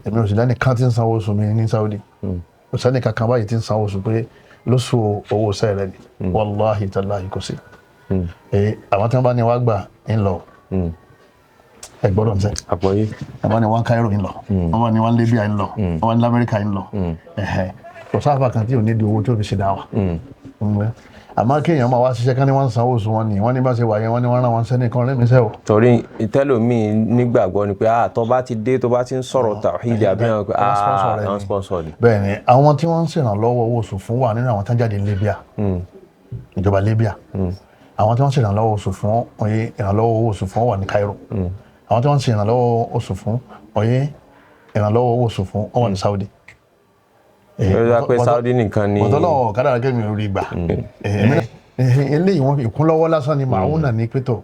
Èmi ò sì lẹ́nìkan tí ń sanwó oṣù mi ní Saudi. Kò sẹ́ni kankan báyìí tí ń sanwó oṣù pé lóṣù owó iṣẹ́ rẹ ni. Wàláhì tàláhì, kò sí. Àwọn tí wọ́n bá ní wá gbà ń lọ, ẹ gbọ́dọ̀ ń sẹ́. Àgbọ́yé. Wọ́n bá ní wọ́n Cairo ń lọ, wọ́n bá ní wọ́n Libya ń lọ, wọ́n bá ní Lamẹ́ríkà ń lọ. Ẹ̀hẹ́. Kò sáfà kan tí ò ní di owó tó fi ṣe dáwà. Àmọ́ kéèyàn máa wá ṣiṣẹ́ kán ní wọ́n ń sanwó oṣù wọn ni, wọ́n ní bá ṣe wà yẹn, wọ́n ní wọ́n rán wọn sẹ́ni kan rẹ́ mi sẹ́ o. Torí ìtẹ́lòmíì nígbàgbọ́ ni pé ah, tó bá ti dé, tó bá ti ń sọ̀rọ̀ tawhid àbí wọn pé Wọ́n sponsor ah, rẹ wọ́n ni. sponsor ni. Bẹ́ẹ̀ ni, àwọn tí wọ́n ń ṣèrànlọ́wọ́ owó oṣù fún wà nínú àwọn tó ń jáde ní Libya, ìjọba Libya. Àwọn tí wọ́n ń ṣèrànlọ́wọ́ oṣù fún oye ìrànlọ́wọ́ owó oṣù fún wà ní Cairo. Àwọn tí wọ́n ń ṣe ìrànlọ́wọ́ oṣù fún oye ìrànlọ́wọ́ owó oṣù fún wọ́n wà ní Saudi. Ó dá pé Saudi nìkan ni. Bọ̀dọ́lọ́wọ́ kádàrá kẹ́mi ò rí gbà. Eléyìí wọn ìkúnlọ́wọ́ lásán ni màá nà ní pétọ̀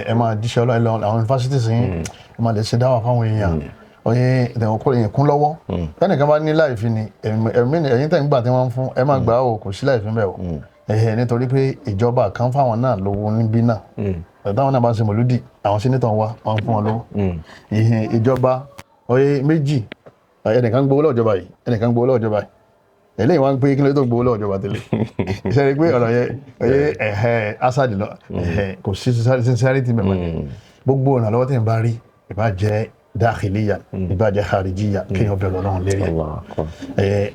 ẹ máa jíṣẹ́ ọlọ́run lọ àwọn yunifásitì sí, ẹ máa lè ṣe dáwà fáwọn èèyàn oye ìtẹ̀wọ̀n kọ́ ìkúnlọ́wọ́. Tẹ́nìkan bá ní láìfi ni ẹ̀mí ẹ̀yìn tẹ̀ ń gbà tí wọ́n ń fún ẹ máa gbà ó, kò sí láìfi ń bẹ̀ o. Nítorí pé ìjọba kan fáwọn náà lówó níbí náà, táwọn náà bá ń ṣe mọ̀lúdì, àwọn senator ń wá wọn fún wọn lówó. Ìjọba oye méjì, ẹnìkan gbowó lọ́wọ́ ìjọba yìí, ẹnìkan gbowó lọ́wọ́ ìjọba yìí, eléyìí wá ń pé kí ló tó gbowó lọ́wọ́ ìjọba tẹ́lẹ̀ ṣe é pé ọ̀rọ̀ yẹn oye ẹ̀hẹ́ asadi lọ ẹ̀hẹ́ kò sí sincerity mẹ́wàá ni. Gbogbo ìrànlọ́wọ́ tí n bá rí, ìbá jẹ́ dakhiliya, ìbá jẹ́ kharijiya, kéèyàn bẹ̀rù Ọlọ́run lérí ẹ̀. Allah akbar.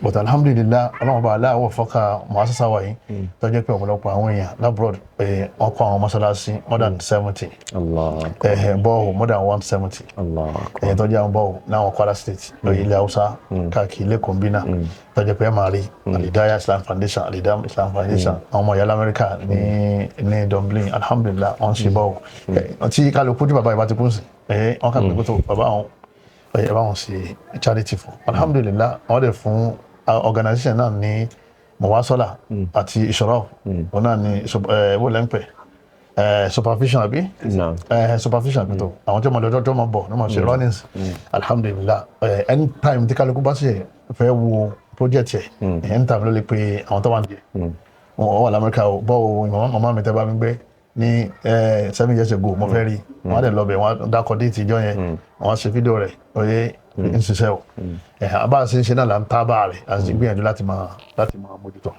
But alhamdulillah, Ọlọ́run bá aláwọ̀ fọ́ka muasasa wa yìí tó jẹ́ pé ọ̀pọ̀lọpọ̀ àwọn èèyàn l'abroad, wọ́n kọ́ àwọn mọ́sálásí more than 70, Allah akbar. Borehole more than 170, Allah akbar. tó jẹ́ àwọn borehole láwọn Kwara State, lórí ilẹ̀ Haúsá káàkiri, lẹ́kọ̀ọ́ bí náà, tó jẹ́ pé ẹ máa rí Alidaya Islam Foundation, Alidaya Islam Foundation. Àwọn ọmọ ìyá lamẹ́ríkà ní Dublin, alhamdulillah, wọ́n ṣe borehole tí kálukú tí bàbá ìbá ti kún sí, wọ́n kà pé tó bàbá àwọn ẹ bá wọn ṣe charity fún. Alhamdulillah, wọ́n dẹ̀ fún organisation náà ní muwasola àti ìṣòro òun náà ní wọ́n lẹ́ ń pè supervision àbí? Naam. Supervision àbí tó àwọn tí wọ́n lọ́jọ́ tó máa bọ̀ ní wọ́n ṣe runnings. Alhamdulillah, anytime tí kálukú bá ṣe fẹ́ wo project yẹ, anytime ló lè pe àwọn tó wà ní wọ́n wà lamẹ́ríkà o bọ́ o, màmá mi tẹ́ bá mi gbé ní 7 years ago, mo fẹ́ rí wọ́n á dẹ̀ lọ bẹ̀, wọ́n á dákọ̀ date ìjọ yẹn, wọ́n á ṣe fídíò rẹ̀ oyè ń ṣiṣẹ́ o. Bá a ṣe ń ṣe náà là ń tábà rẹ̀, a sì gbìyànjú láti máa mójútó.